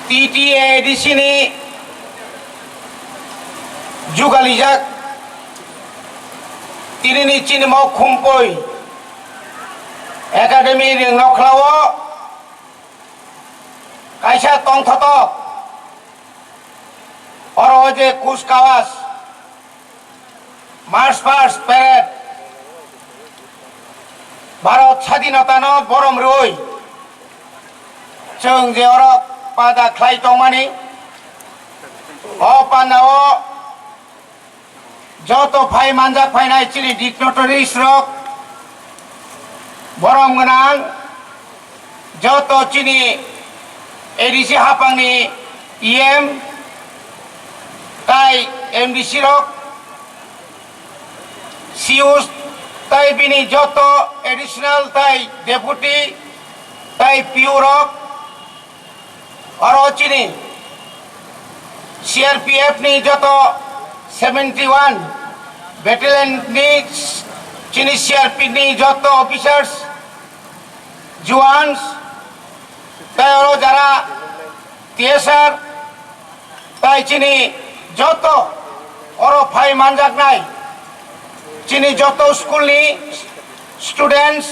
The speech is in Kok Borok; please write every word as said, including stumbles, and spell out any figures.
T T A D C ni jugalijak tinini chini mo Khumpui Academy ring nokhlao kaisa tongthotok oro je Kuch Kawas March first parade Bharat Sadhinata no borom rwi chwng je oro pada khlai tongmani o panda o joto phai manjak phainai chini dignitaries rok borom gwnang joto chini A D C hapangni E M tai M D C rok, C E O tai bini joto additional tai deputy tai P O rok oro chini C R P F ni joto seventy one battalion ni chini C R P ni joto officers, jawans tai oro jara T S R tai chini joto oro phai manjaknai chini joto school ni students,